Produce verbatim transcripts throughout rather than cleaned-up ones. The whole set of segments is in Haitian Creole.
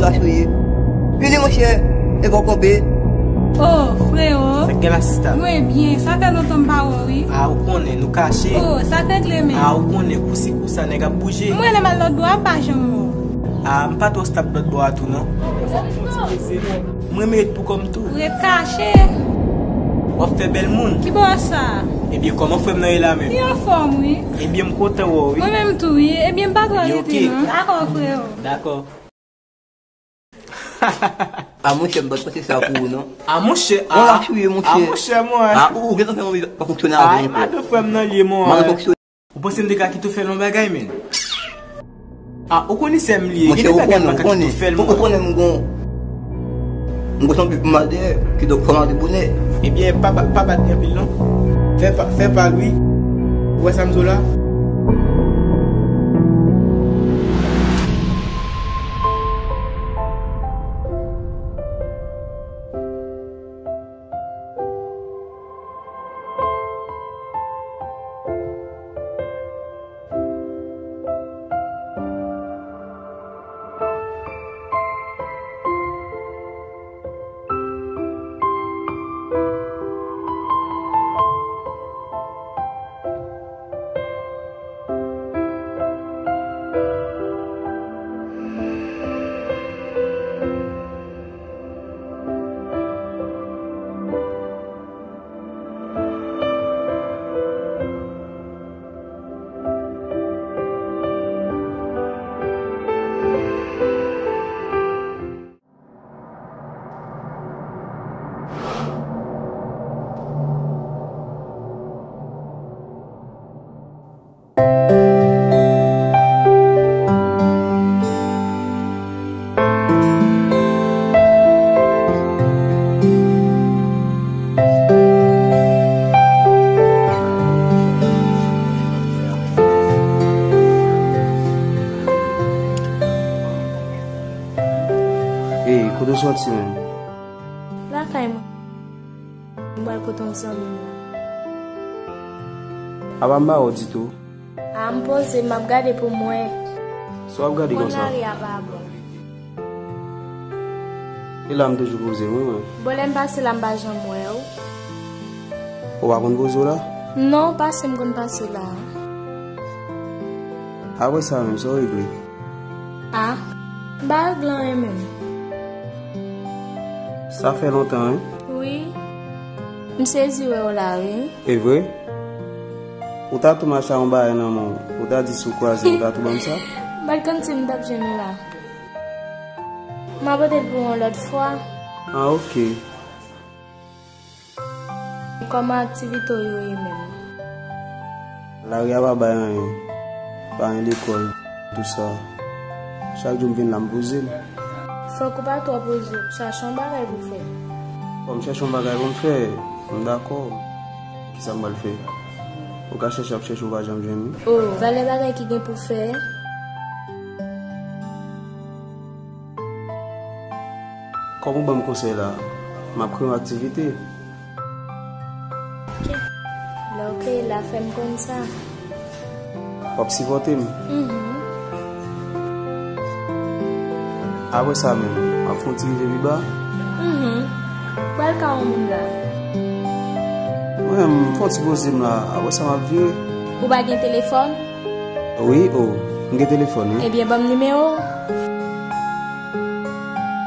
Sa sou ye. Vini, monchè, e bò kope. Oh, freo. Sa k gen la, sista? Mwen byen, sa fè lontan m pa wè w, wi. A, ou konnen, nou kache. Oh, sa k regle men? A, ou konnen, kousi kousa, nèg ap bouje. Mwen lè m al lòt bò a, m pa janm wè w. A, m pa twò stap lòt bò a tou, non. Mwen ret pou kò m tou. Ret kache. W ap fè bèl moun. Ki bò sa? Ebyen, kòman frè m nan ye la menm? Li anfòm, wi. Ebyen, m kontan wè w, wi. Mwen menm tou, wi. Ebyen, m pa twò rete, non. Dakò, freo. Dakò. A, monchè, m pa t panse sa pou ou, non. A, monchè, a. Ou la sou ye, monchè. A, monchè, mwen. A, ou, ou gentan fè yon pa fonksyone avè m ankò. A, e madan frè m nan li ye, mwen. Madan fonksyone. Ou panse m te ka kite w fè l yon bagay, menn? A, ou konnen sè m li ye. Monchè, ou konnen, ou konnen. Ou konnen m gon, m gon sanpil pou m al dèyè, kidonk fò m ale bonè. Ebyen, pa, pa, pa bat li anpil, non. Fè pa, fè pa l, wi. Ou wè sa m di w la? Ey, kote w sòti menm? Lakay mwen. Mwen pral kote yon zanmi m la. Apa m pa wè w ditou? A, m poze, m ap gade pou m wè. Sa w ap gade konsa? Konn lari a pa bon. E la m toujou poze m, wi, mwen. Bon, lè m pase la, m pa janm wè w. Ou pa konn poze w la? Non, pase m konn pase la. Apre sa menm, sa w regle? A, m pa regle anyen menm. Sa fè lontan, wi. Wi. M sezi wè w la, wi. E vre? Ou ta tou mache a yon bagay nan men w. Ou ta di si w kwaze, ou ta tou ban m sa? M pa t konn si m t ap jwenn ou la. M a pote l pou yon lòt fwa. A, oke. Kòman aktivite w yo ye menm? Lari a pa bay anyen. Pa gen lekòl, tou sa. Chak jou m vin la, m poze m. Fòk ou pa twò poze w. Chache yon bagay pou w fè. Fò m chèche yon bagay pou m fè. M dakò. Kisa m pral fè? Ou ka chèche ap chèche, ou pa janm jwenn li. O, valè bagay ki gen pou fè. Kòm ou ban m konsèy la, m ap kreye yon aktivite. Oke. Lè w kreye l la, fè m konn sa. W ap sipòte m. Mhm. Apre sa menm, w ap fè yon ti rive pi ba. Mhm. Pral ka yon moun la. Mwen menm, m fè yon ti poze m la. Apre sa, m ap vire. Ou pa gen telefòn? Wi, o, m gen telefòn, wi. Ebyen, ban m nimewo w.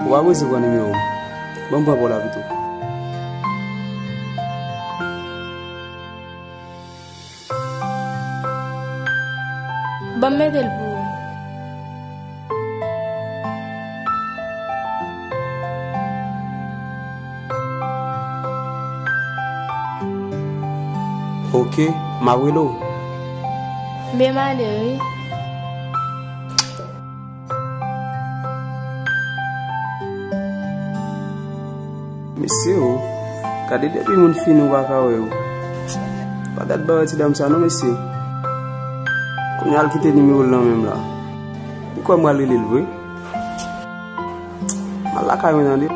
Ou pa bezwen pran nimewo m. Ban m pran pa w la pito. Ban m mete l pou ou. Oke, m ap rele w. Byen, m ale, wi. Mesye o, gade depi moun fini ou pa ka wè yo. Pa gad bagay ti dam sa non, mesye. Kounye a l kite nimewo l nan men m la. Li kwè m pral rele l vre. M al lakay mwen tande.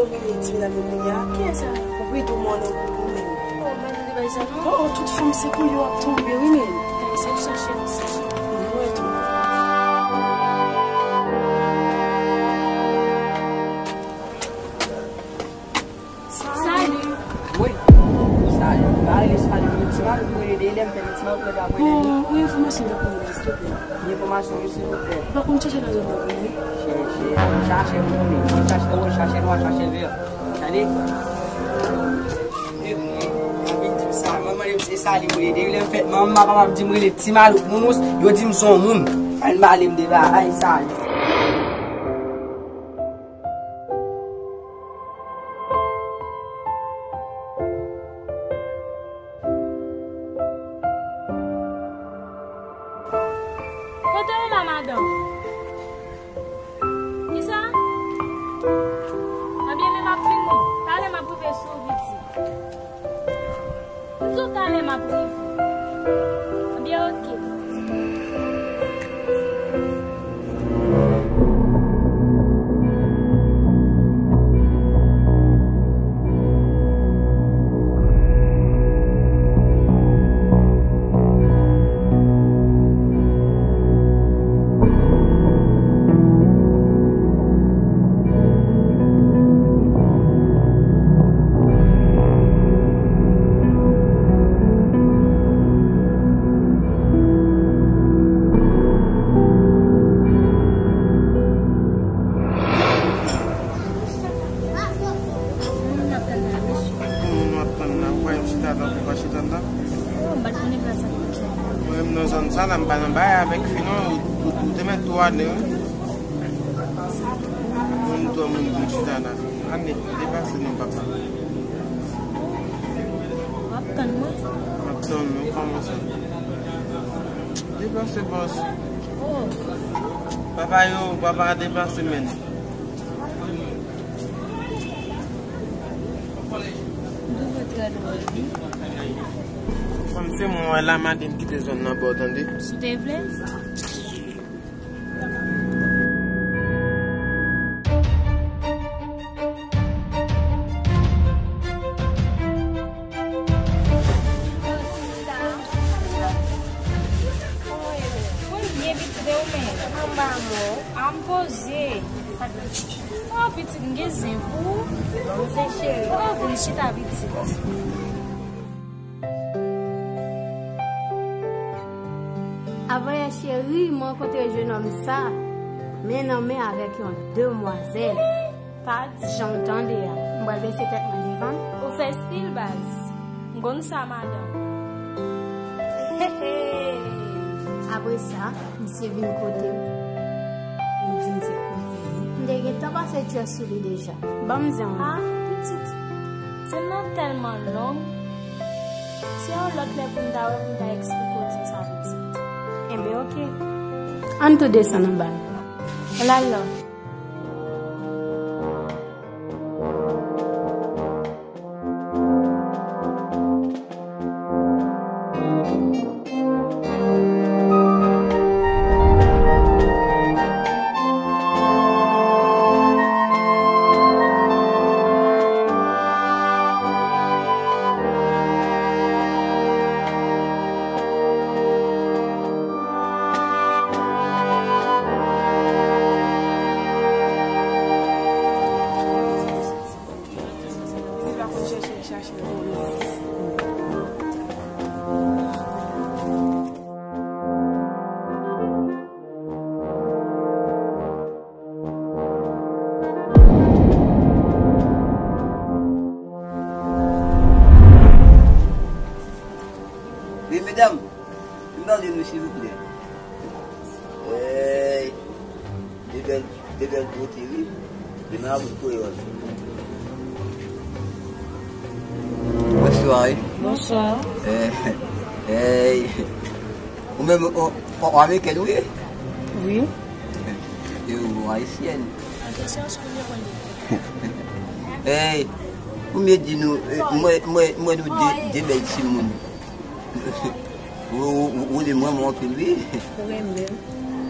Ou menm, ti medam yo kounye a, kiyès sa? Wi, tou mòn nan kou ou menm. Oh, men li bay sa non. Oh, oh, tout fanm se pou yo ap tonbe, wi, men. Eksepsyon, cheri, sa. Mwen tou. Salut. Wi. Salut. Pa rele salut, mwen ti mal, mwen rele lè m fè ti mal, mwen ta rele. Bon, ou enfòmasyon de pou mwen, silvouplè. Ki enfòmasyon, wi, silvouplè? Ou pa konn chache nan zòn nan pou mwen? Chèche, chache moun, chache, wi, chache nwa, chache vè. Tande? Mwen, mwen, mwen di sa, mwen mande m se sa li rele. Depi lè m fèt, manman m pa kapab di m rele ti malouk nounous, yo di m se yon moun. Pa vin pale m de bagay sa yo. Kote w la, madanm? Kisa? Ebyen, men m ap vini. Talè m ap rive sou ou, pitit. M di w talè m ap rive. Ebyen, oke. Moun w ap tann la, ou pa yon chita la, ou pa chita la. Oh, m pa t konnen plas sa. Mwen menm nan zòn sa la, m pa nan bagay avèk fi non, ou, ou, ou te mèt tou ale, wi. Moun tou, moun vin chita la. Ane, deplase non, papa. W ap tann mwen? M ap tann nou, kòman sa? Deplase, bòs. Oh. Papa yo, papa deplase, men. Fanm, se mwen wè la, Madin kite zòn nan ba w, tande. Si w te vle. Mwen byen, pitit, e ou menm? Anba mò. A, m poze. Oh, pitit, m gen zen pou ou. Bon, zen cheri. Oh, vin chita, pitit. Avanyè cheri, m rankontre jennonm sa, men nan men avèk yon demwazèl. Pa di. Jan w tande a, m pral bese tèt mwen devan l. Ou fè stil, baz. M konn sa, madanm. Hehe. Apre sa, misye vin kote m. Li di m se pou li. M te gentan pase djòs sou li deja. Ban m zen w. Ah, pitit. Zen nan tèlman long. Se yon lòt lè pou m ta wè, pou m ta eksplike w zen sa, pitit. Enben, oke. Ann tou desann anba l. Al la. Li pa konn chèche, l chache l konnen. Wi, medam, vin mande nou, silvouplè. Ey, de bèl, de bèl bote, wi. Demen avèk kreyòl. Bonswa, wi. Bonswa. Eh, ey, ou menm, ou, ou, ou amerikèn, wi? Wi. E ou ayisyèn? Ey, ou mye di nou, eh, mwen, mwen, mwen nou de, de bèl timoun. Ou, ou, ou, ou renmen mwen anpil, wi. Ou renmen m?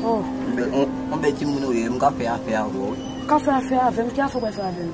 Oh. Yon bèl, yon, yon bèl timoun ou ye, m ka fè afè avè w, wi. Ou ka fè afè avè m? Ki afè w pral fè avè m?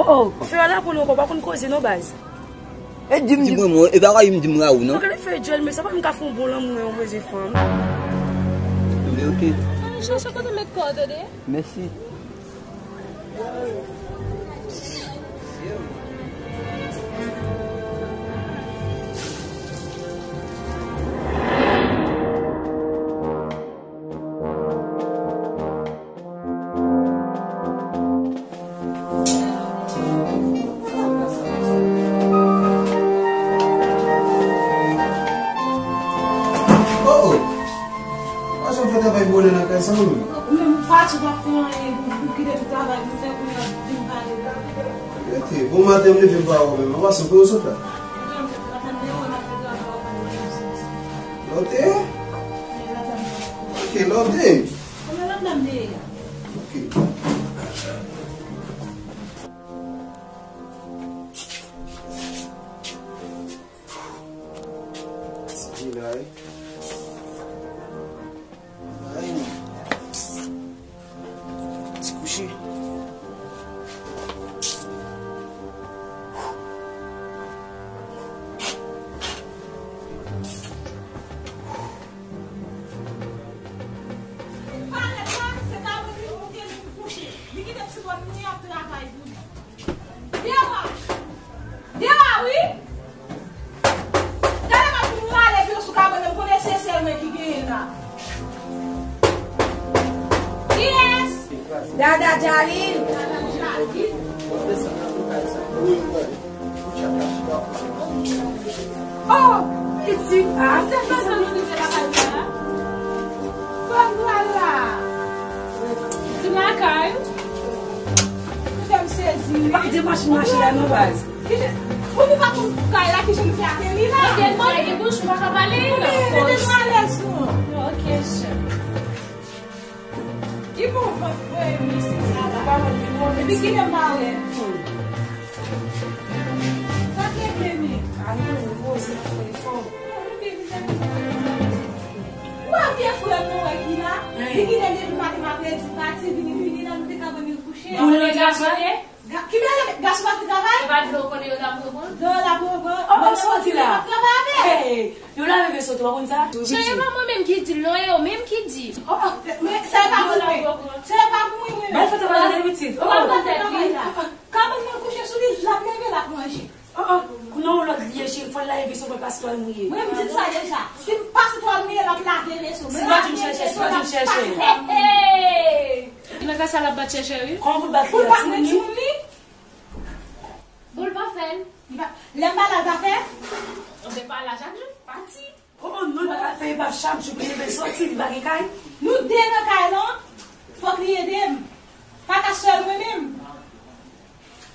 Oh, oh. Fè la pou nou, pa konn koze non, baz. E di m, di m, e pa w di m Raou, non? Mwen ka fè djòl, men sa pa m ka fè yon bon lanmou, yon move fanm. Oke, oke. An, chèche kote met kò, tande? Mèsi. Oh, oh. Pa janm fè travay bwole nan kay sa, non. Ou menm, patron, w ap fè anyen, ou kite tout travay pou fè, pou vin pale la. Rete, bon maten, m leve m pa wè w menm. An pase, kote w sot la? Lòte? Ok, lòte. Ok. Ti vilay. Ay. Ti kouche. Li kite ti bòn li ap travay pou li. Dewa! Dewa, wi! Gade mwen vin rale vye sou kabann, m konnen se sèl mwen ki genyen la. Kiyès? Dada Jalil. Dada Jalil. Oh, pitit, ah. Se pa sa nou rive lakay la. Fò m pral la. Vin lakay. Ou fè m sezi. Ou pa kite machin mache la non, baz. Kite, ou nou pa konn kay la, kijan nou fè ateri la. Mete nou alèz, ou pa ka pale la. Mete nou alèz, non. Ok, chè. Ki bon vant voye misye sa la. Epi ki lè m pa wè. Sa k regle men? A nou poze nan fè efò. Ou a vye frè m nou wè ki la. Li kite depi maten m ap redi pati, vini, vini la, nou te ka wè li kouche. Pou le gason ye? Ga-, ki bèl gason pa fin travay? E pa dlo konnen yo t ap reprann? Dlo yo t ap reprann. Oh, oh, sa w di la? Yo t ap travay avè. Hey, yo lave veso tou, w konn sa? Cheri, e pa mwen menm ki di l, non, e yo menm ki di. Oh, oh. Men sa e pa pou mwen. Sa e pa pou mwen, mwen. Bèl fè travay la, pitit. Oh, oh. Kabann nan kouche sou li, l ap leve, l ap manje. Oh, oh. Kounye a yon lòt li ye, cheri, fò l lave veso, fò l pa sitwal mouye. Mwen, m di l sa deja. Si m pa sitwal mouye, l ap lave veso. Sitwal vin chèche, sitwal vin chèche. Hey, hey. Nan ka sa l ap bat chèchè, wi. Kòman pou l bat li a, timoun li? Bon, l pa fè l. Li pa, lè m pa la, l pa fè? Anben, pa la chak jou, pati. Oh, oh, non, li pa ka fè, li pa chak jou pou li leve soti, li pa gen kay. Nou de nan kay lan, fòk li ede m. Pa ka sèl mwen menm.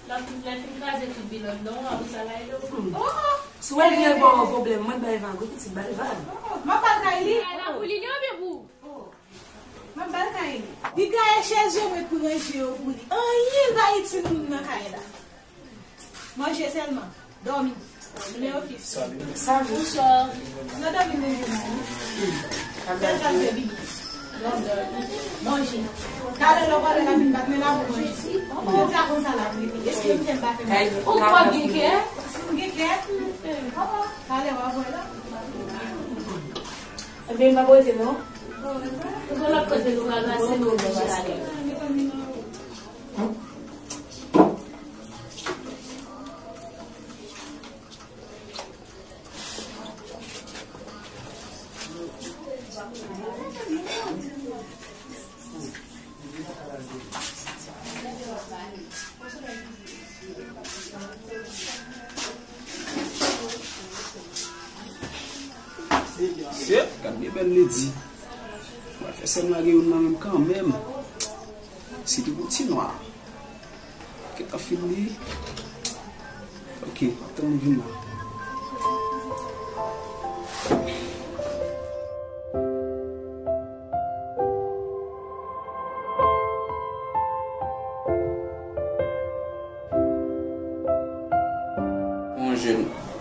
Lè l fin kraze tout bilòt non, apre sa la ede w. Oh, oh. Si w wè l vin ba w pwoblèm, mwen bay vag, wi, pitit, bay vag. Oh, oh. M ap al kay li. Kay la pou li, li oubyen pou ou? Oh. M ap ba l kay li. Li gaye chèz yo mwen pou ranje yo pou li. Anyen l pa itil moun nan kay la. Manje sèlman. Dòmi. Nimewo fiks. Salut. Salut. Bonswa. Nan dòmi menm jan la, wi. Sèl sa l fè bigi. Dòmi. Manje. Talè lè w pale la vin bat men la pou manje. Ou di a konsa la pou li. Èske m fè m pa fè manje? Ou pa gen kè? Si m gen kè. Talè w ap wè la. Ebyen, m pa pote non. Ou gon lòt kote nou pral pase, nou oblije ale. Sèt, gad de bèl ledi. Mwen fè sè m lage youn nan men m kanmenm. Sitou pou ti nwa. Gentan fin li. Ok, tann li vin la. Yon jèn